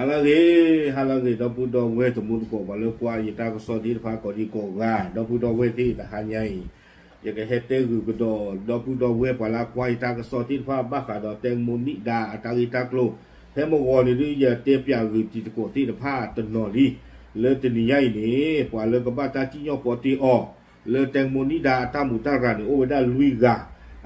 ဟါလၢအဂ့ၤ, ဟါလၢအဂ့ၤ ဒီပုၢ်ဒီဝဲၢ်တံၤသကိး ပှၤလၢကွၢ်ယတၢ်ကစီၣ်သ့ၣ်တဖၣ်ကိးဒံကိးဂၤ, ဒီပုၢ်ဒီဝဲၢ်သ့ၣ်တဟါညါအံၤ, ယကဟဲတဲဂုာ်ကဒီး ဒီပုၢ်ဒီဝဲၢ်ပှၤလၢကွၢ်ယတၢ်ကစီၣ်သ့ၣ်တဖၣ် ဘၣ်ဃးဒီး တဲမူနံၣ်ဒါ အတၢ်ဂ့ၢ်တၢ်ကျိၤ, ဖဲမုၢ်ဂီၤန့ၣ်ဒုး ယတဲပၠးဂုာ်တံၤသကိးသ့ၣ်တဖၣ်တနီၤလံ, လၢတနံၤညါအံၤန့ၣ် ပှၤလၢကဘၣ်တၢ်စံၣ်ညီၣ်ပီတ့အီၤ လၢတဲမူနံၣ်ဒါအတၢ်မူးတၢ်ရၤန့ၣ် အိၣ်ဝဲဒၣ်လွံၢ်ဂၤ,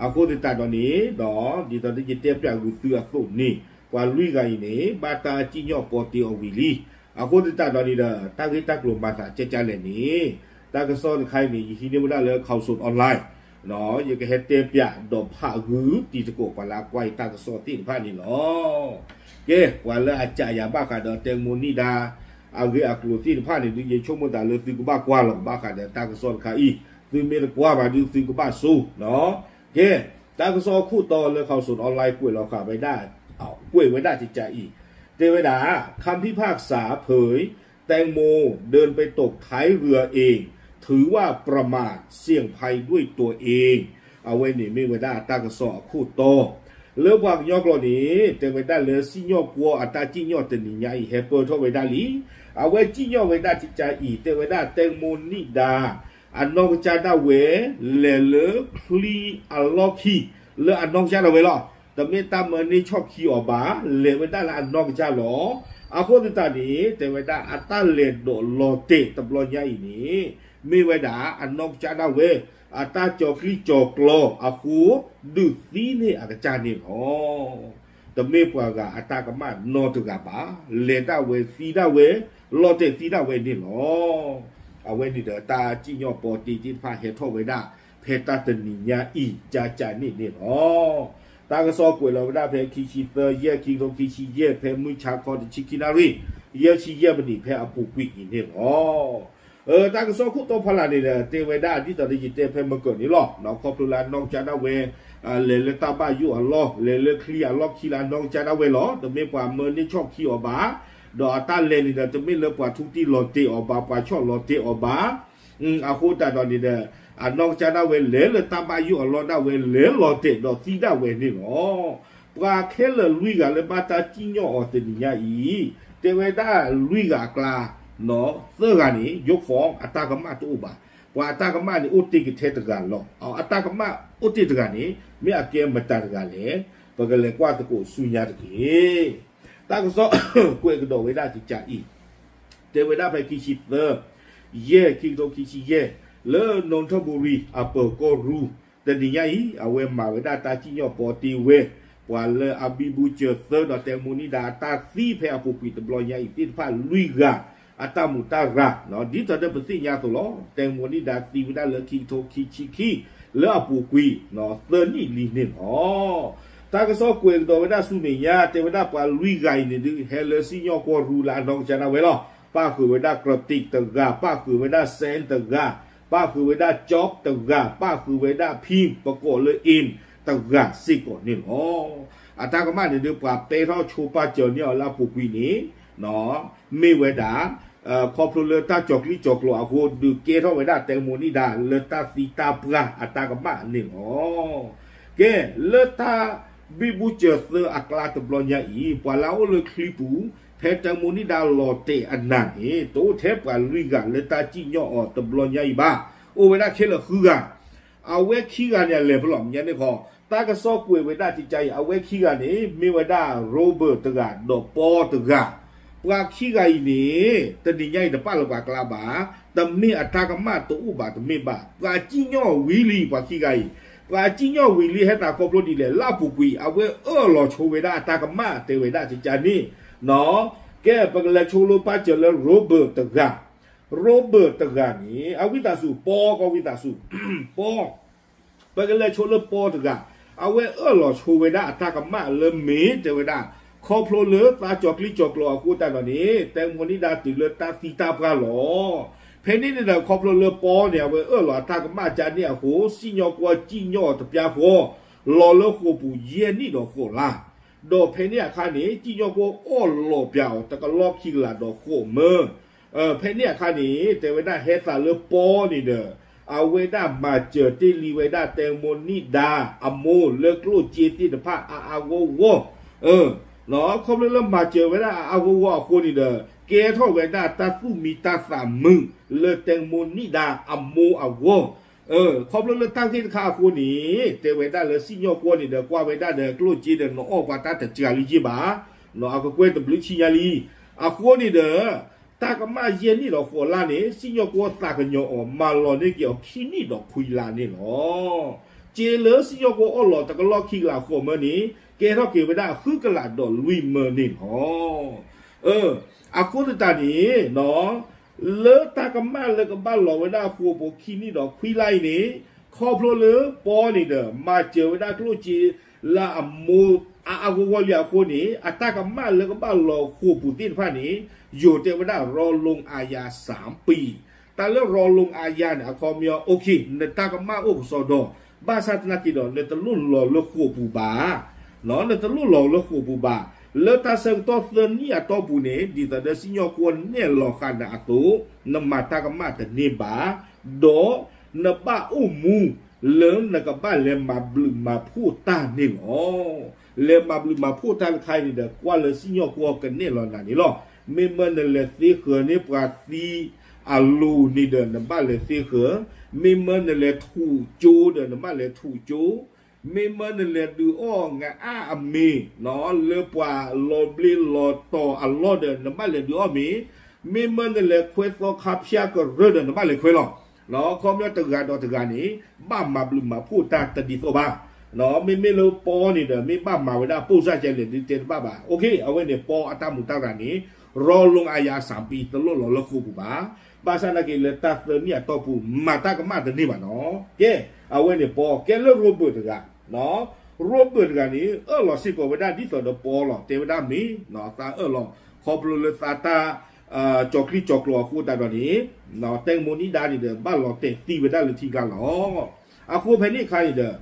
အဃိသတးဒီးန့ၣ်ဒီး ဒ်သိးဒီးယတဲပၠးဂုာ်သုအသိးန့ၣ် ပှၤလွံၢ်ဂၤအံၤန့ၣ် ဘၣ်တၢ်စံၣ်ညီၣ်ပီတ့အီၤဝံၤလံ, အဃိသတးဒီးန့ၣ်ဒီး တၢ်ဂ့ၢ်တၢ်ကျိၤမၤသးကဲကၢလဲၣ်န့ၣ်, တၢ်ကစီၣ်တခါအံၤန့ၣ် ယဟံးန့ၢ်ဝဲဒၣ်လၢ Khaosod Online ယကဟဲတဲပၠးဒီးဖးဂုာ်တံၤသကိး ပှၤလၢအကွၢ်ယတၢ်ကစီၣ်သ့ၣ်တဖၣ်န့ၣ်လီၤ. ကဲ ပှၤလၢအစံးယၤဘၣ်ဃးဒီး တဲမူနံၣ်ဒါ အဂ့ၢ်အကျိၤသ့ၣ်တဖၣ်န့ၣ်ဒုး ယဆိကမိၣ်သးလၢသုကဘၣ်ကွၢ်လီၤ ဘၣ်ဃးဒီးတၢ်ကစီၣ်တခါအံၤ, သုမ့ၢ်တကွၢ်ဘၣ်ဒုး သုကဘၣ်ဆိနီၤ. ကဲ တၢ်ကစီၣ်အခိၣ်တီလၢ Khaosod Online ကွဲးလီၤဃာ်ဝဲဒၣ်, ကွဲးဝဲဒၣ်ကကးအံၤ, တဲဝဲဒၣ် คำพิพากษาเผย แตงโมเดินไปตกท้ายเรือเอง ถือว่าประมาทเสี่ยงภัยด้วยตัวเอง အဝဲန့ၣ်မ့ၢ်ဝဲဒၣ်အတၢ်ကစီၣ်အခိၣ်တီ လၢပှၤကညီကျိာ်န့ၣ် တဲဝဲဒၣ်လၢစံၣ်ညီၣ်ကွီအတၢ်စံၣ်ညီၣ်တနံၤညါအံၤ ဟဲပၢၢ်ထီၣ်ဝဲဒၣ်လံ. အဝဲစံၣ်ညီၣ်ဝဲဒၣ်ကကးအံၤ တဲဝဲဒၣ် တဲမူနံၣ်ဒါ အနီၢ်ကစၢ်ဒၣ်ဝဲ လဲၤလၢချံအလီၢ်ခံ လၢအနီၢ်ကစၢ်ဒၣ်ဝဲလီၤ. တမ့ၢ်တၢ်မၢန့ၢ်ဆီၣ်ခံအီၤဘၣ်, လဲၤဝဲဒၣ်လၢအနီၢ်ကစၢ်လီၤ. အဃိသတးန့ၣ် တဲဝဲဒၣ်အတၢ်လဲၤဒိးလီၤတဲာ်တဘျီညါအံၤန့ၣ် မ့ၢ်ဝဲဒၣ်အနီၢ်ကစၢ်ဒၣ်ဝဲ အတၢ်ကၠီၤကျံၣ်ကၠီၤကျီၤအဃိ ဒုးသံန့ၢ်အကစၢ်န့ၣ်လီၤ. တမ့ၢ်ပှၤဂၤအတၢ်ကမၣ်နီတဂၤဘၣ်, လဲၤဒၣ်ဝဲသံဒၣ်ဝဲ, လီၤတဲာ်သံဒၣ်ဝဲန့ၣ်လီၤ. အဝဲန့ၣ်ဒီးတၢ်စံၣ်ညီၣ်ပီတ့သ့ၣ်တဖၣ်ဟဲထီၣ်ဝဲဒၣ် ဖဲတၢ်တနံၤညါအံၤ ကကးန့ၣ်န့ၣ်လီၤ. တၢ်ကစီၣ်ကွဲးလီၤဝဲဒၣ်ဖဲခံဆံသၢ ယဲၢ် ခံကထိခံဆံယဲၢ် ဖဲမုၢ်ဆါခီတဆံခံနၣ်ရံၣ် ယဲၢ်ဆံယဲၢ်မံးနံး ဖဲအပူၤကွံာ်အံၤန့ၣ်လီၤ. တၢ်ကစီၣ်ခိၣ်တီဖီလာ်န့ၣ်ဒီး တဲဝဲဒၣ်ဒ်သိးလၢယတဲဖဲမုၢ်ကၢၤန့ၣ်လီၤ. ခီဖျိလၢအနီၢ်ကစၢ်ဒၣ်ဝဲ လဲၤလၢတၢ်ဘၣ်ယိၣ်အလီၢ်, လဲၤလၢချံအလီၢ်ခံလၢအနီၢ်ကစၢ်ဒၣ်ဝဲလီၤ. တမ့ၢ်ပှၤမၢန့ၢ်ဆီၣ်ခံအီၤဘၣ်, ဒီးအတၢ်လဲၤန့ၣ်ဒီး တမ့ၢ်လၢပှၤထူတံၢ်လီၤတဲာ်အီၤဘၣ်, ပှၤဆီၣ်လီၤတဲာ်အီၤဘၣ်. အဃိသတးဒီးန့ၣ်ဒီး အနီၢ်ကစၢ်ဒၣ်ဝဲလဲၤလၢတၢ်ဘၣ်ယိၣ်အလီၢ်ဒၣ်ဝဲ လဲၤလီၤတဲာ်ဒီးသံဒၣ်ဝဲန့ၣ်လီၤ. ပှၤခဲလၢာ်လွံၢ်ဂၤလၢဘၣ်တၢ်စံၣ်ညီၣ်အီၤတနံၤညါအံၤ, တဲဝဲဒၣ်လွံၢ်ဂၤအကျါ သၢဂၤန့ၣ် ယိၤဖီ အတၢ်ကမၣ်တအိၣ်ဘၣ်. ပှၤအတၢ်ကမၣ်န့ၣ်အိၣ်တ့ၢ်ကထဲတဂၤလီၤ. အတၢ်ကမၣ်အိၣ်တ့ၢ်တဂၤန့ၣ် မ့ၢ်အကဲမတၤတဂၤလဲၣ်. ပကလဲၤကွၢ်သကိးဆူညါတက့ၢ်. တၢ်ကစီၣ်ကွဲးကဒီးဝဲဒၣ်ကကးအံၤ, တဲဝဲဒၣ်ဖဲခံဆံသၢ ယဲၢ် ခံကထိခံဆံယဲၢ် လၢ Nonthaburi အပၢၤကီၢ်ရူၢ် တနံၤညါအံၤ အဝဲမၤဝဲဒၣ်တၢ်စံၣ်ညီၣ်ပီတ့ဝဲ ပှၤလၢအဘံဘူစၢၤသၢဒီး တဲမူနံၣ်ဒါအတၢ်သံဖဲအပူၤကွံာ်တဘျီညါအံၤသ့ၣ်တဖၣ်လွံၢ်ဂၤ အတၢ်မူးတၢ်ရၤ, ဒ်သိးဒီးပသ့ၣ်ညါအသိးလီၤ. တဲမူနံၣ်ဒါသံဝဲဒၣ်လၢခံကထိခံဆံခံ လၢအပူၤကွံာ် သၢနံၣ်လံန့ၣ်လီၤ. တၢ်ကစီၣ်ကွဲးကဒီးဝဲဒၣ်ဆူမဲာ်ညါ တဲဝဲဒၣ်ပှၤလွံၢ်ဂၤအံၤန့ၣ်ဒုး ဟဲလၢစံၣ်ညီၣ်ကွီၢ်ရူၢ်လၢအနီၢ်ကစၢ်ဒၣ်ဝဲလီၤ. ပၣ်ဃုာ်ဝဲဒၣ် Kartik တဂၤ, ပၣ်ဃုာ်ဝဲဒၣ် Sen တဂၤ, ပၣ်ဃုာ်ဝဲဒၣ် Job တဂၤ, ပၣ်ဃုာ်ဝဲဒၣ် Pim ပကိးလၢ Im တဂၤစ့ၢ်ကီးန့ၣ်လီၤ. အတၢ်ကမၣ်န့ၣ်ဒုး ပှၤပဲထီၣ်ဆိပာ်စၢၤန့ၢ်အီၤလၢအပူၤကွံာ်န့ၣ် မ့ၢ်ဝဲဒၣ် ခီဖျိလၢတၢ်ကၠီၤကျံၣ်ကၠီၤကျီၤအဃိ ဒုးကဲထီၣ်ဝဲဒၣ်တဲမူနံၣ်ဒါလၢတၢ်သံတၢ်ပှၢ်အတၢ်ကမၣ်န့ၣ်လီၤ. ကဲ လၢတၢ်ဘံဘူစၢၤသၢအကျါတဘျီညါအံၤ ပှၤလၢအအိၣ်လၢချံပူၤ ဖဲတဲမူနံၣ်ဒါလီၤတဲာ်အနၢ်န့ၣ် တအိၣ်ထဲပှၤလွံၢ်ဂၤလၢတၢ်စံၣ်ညီၣ်အီၤတဘျီညါအံၤဘၣ်. အိၣ်ဝဲဒၣ်ခဲလၢာ်ဃုဂၤ အဝဲခံဂၤန့ၣ် အလဲၤဖဲလဲၣ် မ့ၢ်ညါန့ၣ်ခီ တၢ်ကစီၣ်ကွဲးဝဲဒၣ်ကကးအံၤ အဝဲခံဂၤန့ၣ် မ့ၢ်ဝဲဒၣ် Robert တဂၤ ဒီး Paul တဂၤ. ပှၤခံဂၤအံၤန့ၣ် တနံၤညါအံၤတပာ်လၢပှၤကျါဘၣ်, တမ့ၢ်အတၢ်ကမၣ်တအိၣ်ဘၣ်တမ့ၢ်ဘၣ်, ပှၤစံၣ်ညီၣ်ဝံၤလံ ပှၤခံဂၤအံၤ, ပှၤစံၣ်ညီၣ်ဝံၤလံဟဲသးခီဖျိဒ်လဲၣ် လၢအပူၤကွံာ် အဝဲအၢၣ်လီၤဆိဝဲဒၣ်အတၢ်ကမၣ်တဲဝဲဒၣ်ကကးန့ၣ်, ကဲ ပကလဲၤဆိလၢပာ်စၢၤလၢ Robert တဂၤ Robert တဂၤန့ၣ် အဝံသးစူၤ Paul ကီၢ်ဝံသးစူၤ Paul ပကလဲၤဆိလၢ Paul တဂၤ, အဝဲအၢၣ်လီၤဆိဝဲဒၣ်အတၢ်ကမၣ်လၢမ့ၢ်တဲဝဲဒၣ် ခီဖျိလၢသးကၠီၤကျံၣ်ကၠီၤကျီၤအဃိသတးဒီးန့ၣ် တဲမူနံၣ်ဒါတုၤလၢတၢ်သံတၢ်ပှၢ်လီၤ. ဖဲန့ၣ်န့ၣ်ဒီး ခီဖျိလၢ Paul န့ၣ် အဝဲအၢၣ်လီၤအတၢ်ကမၣ်ကကးန့ၣ်အဃိ စံၣ်ညီၣ်ကွီၢ်စံၣ်ညီၣ်တပျၢ်ဃီ လီၤလၢဃိာ်ပူၤယဲၢ်နံၣ်ဒီးဃိးလါ ဒီးဖဲန့ၣ်အခါန့ၣ် စံၣ်ညီၣ်ကွီၢ်အီၣ်လီၤပျၢၤအီၤ တကလီၢ်ခံကလးဒီးဃိးမၢ, ဖဲန့ၣ်အခါန့ၣ် တဲဝဲဒၣ်ဟဲသးလၢ Paul န့ၣ်ဒီး အဝဲဒၣ်မၤစၢၤတ့ၢ်လံဝဲဒၣ်တဲမူနံၣ်ဒါ အမိၢ်လၢကျိၣ်စ့သ့ၣ်တဖၣ်အါအါဂီၢ်ဂီၢ်, ခီဖျိလၢမၤစၢၤဝဲဒၣ်အအါဂီၢ်ဂီၢ်အဃိန့ၣ်ဒီး ကဲထီၣ်ဝဲဒၣ်တၢ်သူၣ်မံတၢ်သးမုာ်လၢ တဲမူနံၣ်ဒါ အမိၢ်အဂီၢ်. ခီဖျိလၢတၢ်ဂ့ၢ်တခါအဃိန့ၣ် တဲဝဲဒၣ်လၢစံၣ်ညီၣ်ကွီၢ်န့ၣ်ဒီး ကွၢ်ဝဲဒၣ်ဒီးကျိၣ်စ့ဒီး နအီၣ်ပှၤတၢ်တစှၤလံယ့ၢ်ဘၣ်, အကကွဲၢ်တဘျုးဆံညါလံ. အဃိန့ၣ်ဒီး တၢ်ကမၣ်ယဲၢ်နံၣ်ဒီးဃိးလါန့ၣ် စံၣ်ညီၣ်ကွီၢ်သးကညီၤအီၤ မၤလီၤန့ၢ်က့ၤအီၤခံနံၣ်ဒီးခွံလါန့ၣ်လီၤ. စ့လၢစံၣ်ညီၣ်ကွီၢ်အီၣ်လီၤတကလီၢ်ခံကလးဃိးမၢန့ၣ် ကဲထီၣ်က့ၤဝဲဒၣ်ဃုကလးဒီးလွံၢ်မၢန့ၣ်လီၤ. အဃိသတးန့ၣ် လၢတၢ်ကမၣ်လၢကဘၣ်လီၤဝဲဒၣ်ဃိာ်ပူၤခံနံၣ်ဒီးခွံလါအံၤန့ၣ် ခီဖျိလၢပီန့ၣ်ဒီး မၤစၢၤဝဲဒၣ်ကျိၣ်စ့လၢအမိၢ်အါအါဂီၢ်ဂီၢ်လံအဃိန့ၣ် အတၢ်ကမၣ်လၢကဘၣ်လီၤဃိာ်ပူၤသ့ၣ်တဖၣ်န့ၣ် ယိၤတဲဝဲဒၣ် ရၤလိာ်အါယၤစၣ်ပံၤ. တၢ်လၢရၤလိာ်အါယၤန့ၣ် အခီပညီ နတၢ်ကမၣ်အိၣ်ကစီဒီ ဘၣ်ဆၣ်သနာ်က့ဒီး နတလိၣ်လီၤလၢဃိာ်ပူၤဘၣ် နတလိၣ်လီၤလၢဃိာ်ပူၤဘၣ်. လၢတၢ်ဆၢကတီၢ်သၢနံၣ်အတီၢ်ပူၤန့ၣ် ဒ်သိးဒီးစံၣ်ညီၣ်ကွီၢ်နဲၣ်လီၤဃာ်နၤအသိး နမၤတၢ်ကမၣ်တန့ၢ်ဘၣ်, ဒီးနဘၣ်အိၣ်မူလၢနကဘၣ်လဲၤမၤဘျုးမၤဖှိၣ်တၢ်န့ၣ်လီၤ. လဲၤမၤဘျုးမၤဖှိၣ်တၢ်တခါအံၤန့ၣ်ဒီး ကွၢ်လၢစံၣ်ညီၣ်ကွီၢ်ကနဲၣ်လီၤနၤန့ၣ်လီၤ. မ့မ့ၢ်နလဲၤသ့ဃၢၤန့ၢ်ပှၤသံအလိၤန့ၣ်ဒီး နဘၣ်လဲၤသ့ဃၢၤ, မ့မ့ၢ်နလဲၤထူးကၠိဒီး နဘၣ်လဲၤထူးကၠိ မ့မ့ၢ်နလဲၤဒုးအီၣ်ငအၣ်အမ့ၤ လၢပှၤလီၤဘျ့လီၤတီၤအလီၢ်ဒီး နဘၣ်လဲၤဒုးအီၣ်မ့ၤ, မ့မ့ၢ်နလဲၤခွဲသီခါဖၠါကရၢဒီး နဘၣ်လဲၤခွဲလီၤ. ခီပညီတဂၤဒီးတဂၤန့ၣ် ဘၣ်မၤဘျုးမၤဖှိၣ်တၢ်တဒ်သိးဘၣ်. မ့မ့ၢ်လၢပီန့ၣ်ဒီး မ့ၢ်ဘၣ်မၤဝဲဒၣ်ပိၢ်စၢ်ကဲလဲၣ်ဒုးတဲတဘၣ်ဘၣ်. အဝဲန့ၣ်ပီအတၢ်မူးတၢ်ရၤန့ၣ် ရၤလိာ်အါယၤစၣ်ပံၤ တလိၣ်လီၤလၢဃိာ်ပူၤဘၣ်. ဘၣ်ဆၣ်သနာ်က့လၢတၢ်သၢနံၣ်အတီၢ်ပူၤ မၤတၢ်ကမၣ်တန့ၢ်ဘၣ်နီၤ. ကဲ, အဝဲန့ၣ်ပီ ကဲလၢရိဘၢၣ်တဂၤ, ရိဘၢၣ်တဂၤန့ၣ် အၢၣ်လီၤစ့ၢ်ကီးဝဲဒၣ်ဒ်သိးဒီးပီလီၤ. တဲဝဲဒၣ်မ့ၢ် သးအၢၣ်လီၤ ခီဖျိလၢသးတၢ် ကၠီၤချံကၠီၤကျိၤအဃိသတးဒီးန့ၣ် တဲမူနံၣ်ဒါန့ၣ်ဒီး ဘၣ်လီၤတဲာ်သံဝဲဒၣ်လၢထံကျါလီၤ. အဃိဖဲန့ၣ်အခါန့ၣ်ဒီး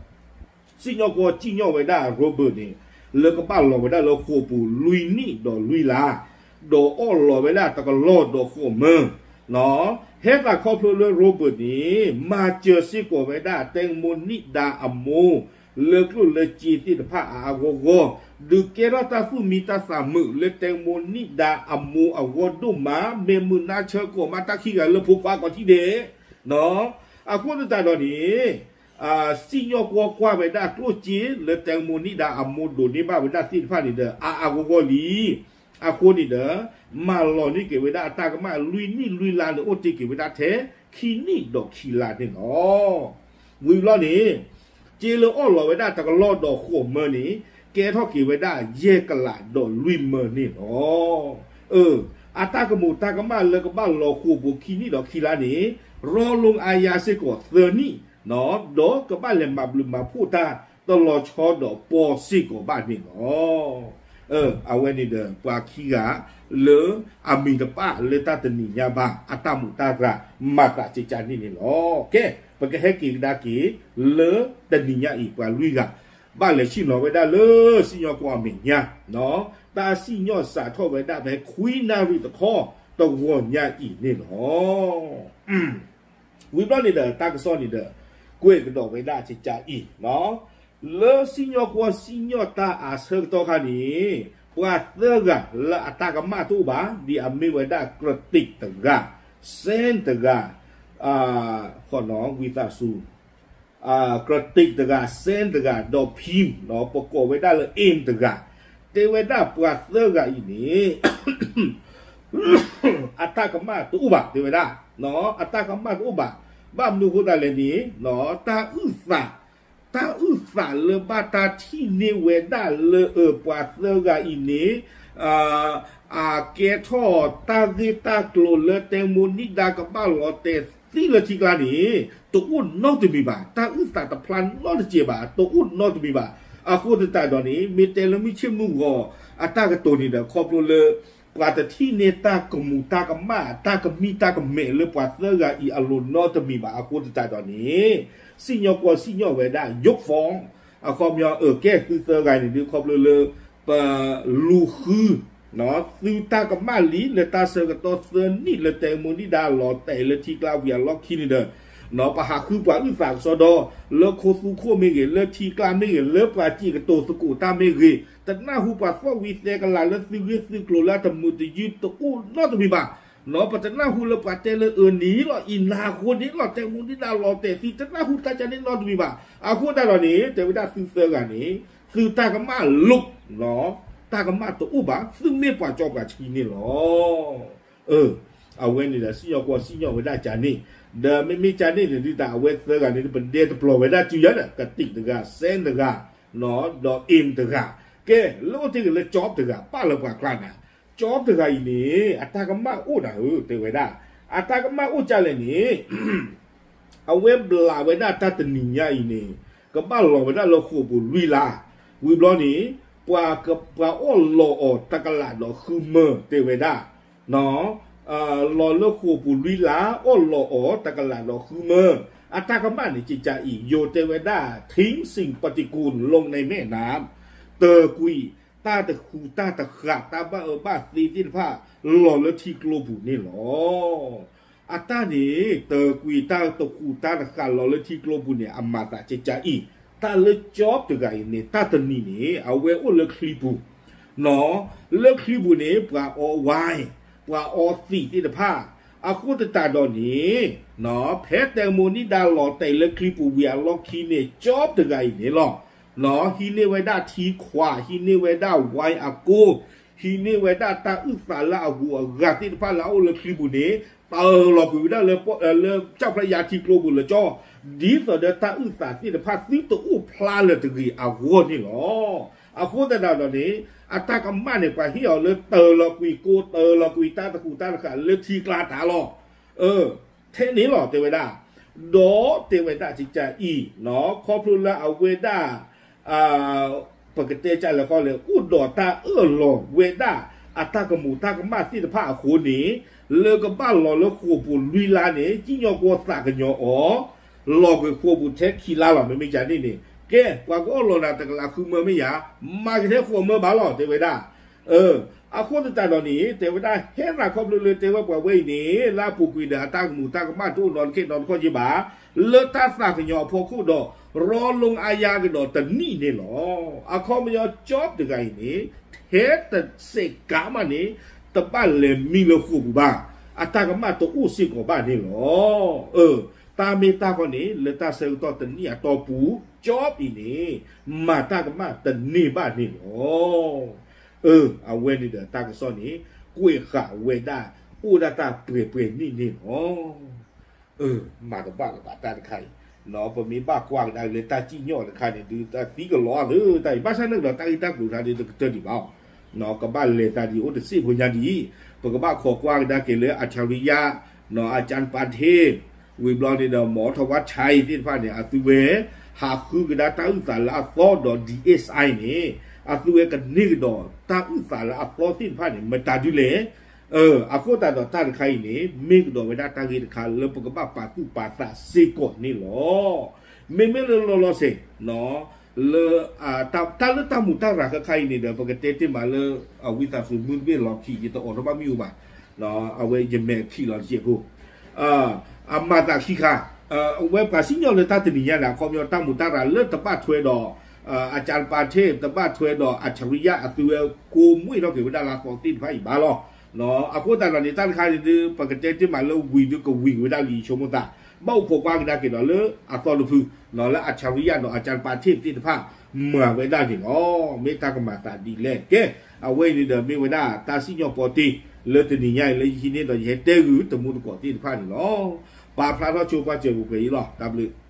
စံၣ်ညီၣ်ကွီၢ်စံၣ်ညီၣ်ဝဲဒၣ်ရိဘၢၣ်န့ၣ် လၢကဘၣ်လီၤဝဲဒၣ်လၢဃိာ်ပူၤလွံၢ်နံၣ်ဒီးလွံၢ်လါ, ဒီးအီၣ်လီၤဝဲဒၣ်တကလီၢ်ဒီးဃိာ်မၢ, ဟဲသးခီဖျိလၢရိဘၢၣ်န့ၣ် မၤစၢၤစ့ၢ်ကီးဝဲဒၣ်တဲမူနံၣ်ဒါအမိၢ် လၢကျိၣ်လၢစ့သ့ၣ်တဖၣ်အါအါဂီၢ်ဂီၢ်, ဒုးကဲထီၣ်တၢ်သူၣ်မံတၢ်သးမုာ်လၢတဲမူနံၣ်ဒါအမိၢ်အဂီၢ်ဒိၣ်မး, မ့ၢ်မုာ်နါဆၢကိးမးတၢ်ခံဂၤလၢဖိခွါကိးထံၣ်ဒဲး, အဃိသတးဒီးန့ၣ် စံၣ်ညီၣ်ကွီၢ်ကွၢ်ဝဲဒၣ်ကျိၣ်စ့လၢတဲမူနံၣ်ဒါအမိၢ်ဒိးန့ၢ်ဘၣ်ဝဲဒၣ်သ့ၣ်တဖၣ်န့ၣ်ဒီး အါအါဂီၢ်ဂီၢ်လံ. အဃိန့ၣ်ဒီး မၤလီၤန့ၢ်က့ၤဝဲဒၣ်အတၢ်ကမၣ်လွံၢ်နံၣ်လွံၢ်လါန့ၣ် အိၣ်တ့ၢ်က့ၤဝဲဒၣ်ထဲခံနံၣ်ဒီးခံလါန့ၣ်လီၤ. ဝံၤဘျီန့ၣ် စ့လၢအီၣ်လီၤဝဲဒၣ်တကလီၢ်ဒီးဃိာ်မၢန့ၣ် ကဲထီၣ်က့ၤဝဲဒၣ်ယဲၢ်ကလးဒီးလွံၢ်မၢန့ၣ်လီၤ. အတၢ်ကမူးတၢ်ကမၣ်လၢကဘၣ်လီၤဃိာ်ပူၤခံနံၣ်ဒီးခံလါန့ၣ် ရီလိာ်အါယၤစ့ၢ်ကီးသၢနံၣ်, ဒီးကဘၣ်လဲၤမၤဘျုးမၤဖှိၣ်တၢ်တလီၤဆီဒီးပီစ့ၢ်ကီးဘၣ်န့ၣ်လီၤ. အဝဲန့ၣ်ဒီး ပှၤခံဂၤလၢအမံၤတပာ်လၢတၢ်တနံၤညါဘၣ် အတၢ်မူးတၢ်ရၤမၤသးကကန့ၣ်န့ၣ်လီၤ. ကဲ, ပကဟဲက့ၤကဒါက့ၤလၢတနံၤညါအံၤ ပှၤလွံၢ်ဂၤ ဘၣ်လဲၤဆ့ၣ်နီၤဝဲဒၣ်လၢစံၣ်ညီၣ်ကွီၢ်အမဲာ်ညါ, တၢ်စံၣ်ညီၣ်စးထီၣ်ဝဲဒၣ်ဖဲခွံနၣ်ရံၣ်တခီတဂီၤညါအံၤန့ၣ်လီၤ. ဝံၤဘျီန့ၣ်ဒီး တၢ်ကစီၣ်န့ၣ်ဒီး ကွဲးကဒီးဝဲဒၣ်ကကအံၤ, လၢစံၣ်ညီၣ်ကွီၢ်စံၣ်ညီၣ်တၢ်အဆၢကတီၢ်ခါန့ၣ် ပှၤသၢဂၤလၢအတၢ်ကမၣ်တအိၣ်ဘၣ် ဒ်အမ့ၢ်ဝဲဒၣ် ကြတိတ် တဂၤ, စဲၣ် တဂၤ, ဝံသးစူၤ ကြတိတ် တဂၤ, စဲၣ် တဂၤ, ဒီးဖံ ပကိးဝဲဒၣ်လၢ အ့ၣ် တဂၤ, တဲဝဲဒၣ်ပှၤသၢဂၤအံၤန့ၣ် အတၢ်ကမၣ်တအိၣ်ဘၣ် တဲဝဲဒၣ်, အတၢ်ကမၣ်တအိၣ်ဘၣ်. ဘၣ်မနုၤအဃိသတးလဲၣ်န့ၣ် တၢ်အုၣ်သး တၢ်အုၣ်သးလၢဘၣ်တၢ်ထံၣ်န့ၢ်ဝဲဒၣ်လၢအပှၤသၢဂၤအံၤန့ၣ် အကဲထီၣ်တၢ်ဂ့ၢ်တၢ်ကျိၤလၢတဲမူနံၣ်ဒါကဘၣ်လီၤတဲာ်သံလၢထံကျါန့ၣ် တအိၣ်နီတမံၤဘၣ်. တၢ်အုၣ်သးတဖျါနီတစဲးဘၣ်, တအိၣ်နီတမံၤဘၣ်. အဃိသတးဒီးန့ၣ် မ့ၢ်တဲလၢမုၢ်ဆ့ၣ်မုၢ်ဂီၤအတၢ်ကတိၤန့ၣ်ဒီး ခီဖျိလၢ ပှၤတထံၣ်န့ၢ်တၢ်ကမူးတၢ်ကမၣ် တၢ်ကမံတၢ်ကမဲာ်လၢပှၤသၢဂၤအံၤအလိၤနီတမံၤဘၣ်. အဃိသတးဒီးန့ၣ် စံၣ်ညီၣ်ကွီၢ်စံၣ်ညီၣ်ဝဲဒၣ် ယိးဖီၣ် အခီပညီ အၢ ကဲသုသၢဂၤန့ၣ်ဒုး ခီဖျိလၢ ပလူၤဃု သုတၢ်ကမၣ်လံ လၢတၢ်ဆၢကတီၢ်သၢနံၣ်လၢတဲမူနံၣ်ဒါလီၤတဲာ်လၢထံကျါဝံၤအလီၢ်ခံန့ၣ်ဒီး ပဟးဃုပှၤအုၣ်သးကစီဒီ လၢခိသူခိၣ်မ့ၢ်ဂ့ၤ, လၢထံကျါမ့ၢ်ဂ့ၤ, လၢပှၤစံးကတိၤသကိးတၢ်မ့ၢ်ဂ့ၤ, တနၢ်ဟူပှၤသီၣ်ဝံၤသဲကလၤလၢသုဂ့ၢ်သုကျိၤလၢအတမုာ်တယုၢ်တအိၣ်နီတမံၤဘၣ်. ပတနၢ်ဟူလၢပှၤတဲလၢအၢနံၤလီၤ အံၤနၤအဃိန့ၣ်လီၤ တဲမူဒံးဒၣ်လီၤတဲာ်သု တနၢ်ဟူတၢ်ကန့ၣ်နီတမံၤဘၣ်. အဃိသတးဒီးန့ၣ် တဲဝဲဒၣ်သုသၢဂၤန့ၣ် သုတၢ်ကမၣ်လိာ် တၢ်ကမၣ်တအိၣ်ဘၣ် သုမ့ၢ်ပှၤကၠီပှၤဆှံန့ၣ်လီၤ. အဝဲန့ၣ်ဒီးစံၣ်ညီၣ်ကွီၢ်စံၣ်ညီၣ်ဝဲဒၣ်ကန့ၣ်, ဒီးမ့မ့ၢ်ကန့ၣ်န့ၣ် ဒုးတၢ်အဝဲသၢဂၤန့ၣ် ပဒဲတပျီၤဝဲဒၣ်စုယၤဒီး ကတံၢ်တဂၤ စဲတဂၤ ဒီးအ့ၣ်တဂၤ, ကဲ လၢအိၣ်တ့ၢ်ဂ့ၤလၢကၠီပတဂၤ ပာ်လၢပှၤကျါနၤ, ကၠီပတဂၤအံၤန့ၣ် အတၢ်ကမၣ်အိၣ်နၤဧၢ တဲဝဲဒၣ်, အတၢ်ကမၣ်အိၣ်ကလဲၣ်န့ၣ် အဝဲဘျးဝဲဒၣ်တၢ်တနံၤညါအံၤန့ၣ် ကဘၣ်လီၤဝဲဒၣ်လၢဃိာ်ပူၤလွံၢ်လါ, ဝံၤဘျီန့ၣ် ပှၤအီၣ်လီၤအီၤတကလးဒီးဃုမၢ တဲဝဲဒၣ်, လီၤလၢဃိာ်ပူၤလွံၢ်လါ အီၣ်လီၤအီၤတကလးဒီးဃုမၢ, အတၢ်ကမၣ်န့ၣ် ကကးအံၤ ယိၤတဲဝဲဒၣ် ထံစံၣ်ပတံကူၣ် လိၣ်နမဲၣ်နၤ, တၢၤကွံာ် တၢ်တဃူတၢ်တဃာ် တၢ်ဘၣ်အၢဘၣ်သီသ့ၣ်တဖၣ် လီၤလၢထံကျိပူၤန့ၣ်လီၤ. အတၢ်န့ၣ် တၢၤကွံာ်တၢ်တဃူတၢ်တဃာ်လီၤလၢထံကျိပူၤန့ၣ် အမၤသးကကးအံၤ, တၢ်လၢကၠီပတဂၤအံၤန့ၣ် တၢ်တနံၤန့ၣ် အဝဲအိၣ်လၢချံပူၤ လၢချံပူၤန့ၣ် ပှၤအီဝါ ပှၤအီသံးသ့ၣ်တဖၣ်, အဃိသတးဒီးန့ၣ် ဖဲတဲမူဒံးဒၣ်လီၤတဲာ်လၢချံပူၤဝံၤအလီၢ်ခံန့ၣ် ကၠီပတဂၤအံၤန့ၣ်လီၤ. ဟံးန့ၢ်ဝဲဒၣ်ထံခွး, ဟံးန့ၢ်ဝဲဒၣ်ဝါအကိ, ဟံးန့ၢ်ဝဲဒၣ်တၢ်အုၣ်သးလၢအဂုၤအဂၤသ့ၣ်တဖၣ်လၢအအိၣ်လၢချံပူၤန့ၣ် တၢၤလီၤကွံာ်ဝဲဒၣ်လၢ လၢကၠီဖျါယါထံကျိပူၤလၢကၠီ, ဒ်သိးဒီးတၢ်အုၣ်သးသ့ၣ်တဖၣ် သုတအိၣ်ဖျါလၢၤတဂ့ၤအဂီၢ်န့ၣ်လီၤ. အဃိသတးဒီးန့ၣ် အတၢ်ကမၣ်န့ၣ် ပှၤဟ့ၣ်အီၤလၢတၢၤလီၤကွံာ်ကိ တၢၤလီၤကွံာ်တၢ်တဃူတၢ်တဃာ်လၢထံကျါတၢ်လီၤ. ထဲန့ၣ်လီၤ တဲဝဲဒၣ်, ဒီးတဲဝဲဒၣ်ကကးအံၤ ခီဖျိလၢအဝဲဒၣ် ပကတဲကလဲၤဃီလဲၣ် အိၣ်ဒီးတၢ်အၢၣ်လီၤဝဲဒၣ် အတၢ်ကမူးတၢ်ကမၣ်သ့ၣ်တဖၣ်အဃိန့ၣ် လၢကဘၣ်လီၤလၢဃိာ်ပူၤလွံၢ်လါန့ၣ် စံၣ်ညီၣ်ကွီၢ်သးကညီၤအီၤ လီၤကွံာ်ဃိာ်ပူၤထဲခံလါလီၤ. မ့မ့ၢ်ကန့ၣ်န့ၣ် ကဲ ပှၤကအီၣ်လီၤနၤတကလးဃုမၢမ့ၢ်ယၤ မၤကထဲဃိာ်မၢဘၣ်လီၤ တဲဝဲဒၣ်. အဃိသတးဒီးန့ၣ် တဲဝဲဒၣ် ဟဲသးခီဖျိလၢတဲဝဲပှၤဝဲအံၤန့ၣ် လၢအပူၤကွံာ်ဒီးအတၢ်ကမူးတၢ်ကမၣ်တအိၣ်နီတခါနီတခါက့ဘၣ် လၢတၢ်သးကညီၤအဖီခိၣ်ဒီး ရီလိအါယါကဒီးတနံၣ်န့ၣ်လီၤ. အခီပညီကၠီပတဂၤအံၤန့ၣ် ထဲတစဲးကးမးန့ၣ် တဘၣ်လဲၤမံလၢဃိာ်ပူၤဘၣ်, အတၢ်ကမၣ်တအိၣ်စ့ၢ်ကီးဘၣ်န့ၣ်လီၤ. တၢ်မ့ၢ်တၢ်ခီန့ၣ် လၢတၢ်ဆၢကတီၢ်တနံၣ်အတီၢ်ပူၤ ကၠီပအံၤန့ၣ် မၤတၢ်ကမၣ်တန့ၢ်ဘၣ်န့ၣ်လီၤ. အဝဲန့ၣ်ဒီးတၢ်ကစီၣ်န့ၣ် ကွဲးဃာ်ဝဲဒၣ် အိၣ်ဒၣ်တၢ်ပှဲၤပှဲၤနံၣ်န့ၣ်လီၤ. မၤတဘၣ်လၢၤဘၣ်တၢ်တခါအံၤ, ပမ့ၢ်ဘၣ်ကွၢ်ကဒါလၢတၢ်စံၣ်ညီၣ်တခါန့ၣ် ဒုးတၢ်သံကလီၤလၢတၢ်အံၤ ဘၣ်ဆၣ်န့ၣ်ဒီးတၢ်ဂ့ၢ်တၢ်ကျိၤတခါဒုးတကတၢၢ်ဒံးဘၣ်အီၤ, ကဘၣ်လဲၤသးဒ်အိၣ်တစ့ၢ်ဖိညါဒ်အံၤ, ပကဘၣ်ခိးကွၢ်ကဒါက့ၤလၢ အၣ်ခၠရံယါ အကၠၣ်ပၤထ့ၣ် ဝံၤဘျီန့ၣ်ဒီး မီထီၣ်ဝါဆဲးသ့ၣ်တဖၣ်န့ၣ် အသုဝဲ ဟးဃုကဒါတၢ်အုၣ်သးလၢအသီဒီး ဒံၣ်အ့ၣ်စၣ်အံၤန့ၣ် အသုဝဲကန့ၢ်ကဒီးတၢ်အုၣ်သးလၢအသီသ့ၣ်တဖၣ်န့ၣ် မတၤဒုလဲၣ်. အဃိသတးဒီးတၢ်တခါအံၤန့ၣ် မ့ၢ်ကဒီးဝဲဒၣ်တၢ်ဂ့ၢ်တခါလၢပကဘၣ်ပာ်သူၣ်ပာ်သးစ့ၢ်ကီးန့ၣ်လီၤ. မ့မ့ၢ်လၢလီၤလီၤဆဲး လၢ တၢ်လၢတၢ်မူးတၢ်ရၤခဲခါအံၤန့ၣ်ဒီး ပကတဲတ့ၢ်မးလၢ အဝံသးစူၤမုၢ်တဘ့ၣ်လီၤခံ ယတအိးထီၣ်ဘၣ်မ့ၣ်အူဘၣ်, အဝဲယမဲာ်ခံးလီၤတစဲးဖိ အမၤသးခံခါ, အဝဲပှၤစံၣ်ညီၣ်လၢတၢ်တနံၤညါန့ၣ် အခီပညီတၢ်မူးတၢ်ရၤလၢတဘၣ်ထွဲဒီး အကၠၣ်ပၤထ့ၣ် တဘၣ်ထွဲဒီး အၣ်ခၠရံယါ အသုဝဲကိးမွဲၢ်ထီၣ်က့ၤဝဲဒၣ်လၢအသီသ့ၣ်တဖၣ်အံၤဘၣ်လီၤ. အဃိသတးဒီးန့ၣ် တၢ်တခါန့ၣ်ဒုး ပကတဲတ့ၢ်မးလၢဝံၤဒုးကဝံၤဝဲဒၣ်လံ ယဆိကမိၣ်သး, ဘၣ်အိၣ်ခိးကွၢ်ကဒါက့ၤဒီးလၢအသီတဖု လၢအၣ်ခၠရံယါဒီးအကၠၣ်ပၤထ့ၣ်သ့ၣ်တဖၣ် မၤဝဲဒၣ်န့ၣ်လီၤ. မ့ၢ်တၢ်ကမၤသးဒ်လဲၣ်. ကဲ အဝဲအံၤန့ၣ်ဒီးမ့ၢ်ဝဲဒၣ်တၢ်စံၣ်ညီၣ်ပီတ့ၢ် လၢတနံၤညါအံၤလၢယဟံးန့ၢ်ဒီးယဟဲတဲဂုာ်တမူတကိးသ့ၣ်တဖၣ်န့ၣ်လီၤ. ပာ်ဖျါထီၣ်ဆိပှၢ်စၢၤပူၤဖဲအံၤလီၤ. တၢ်ဘျုး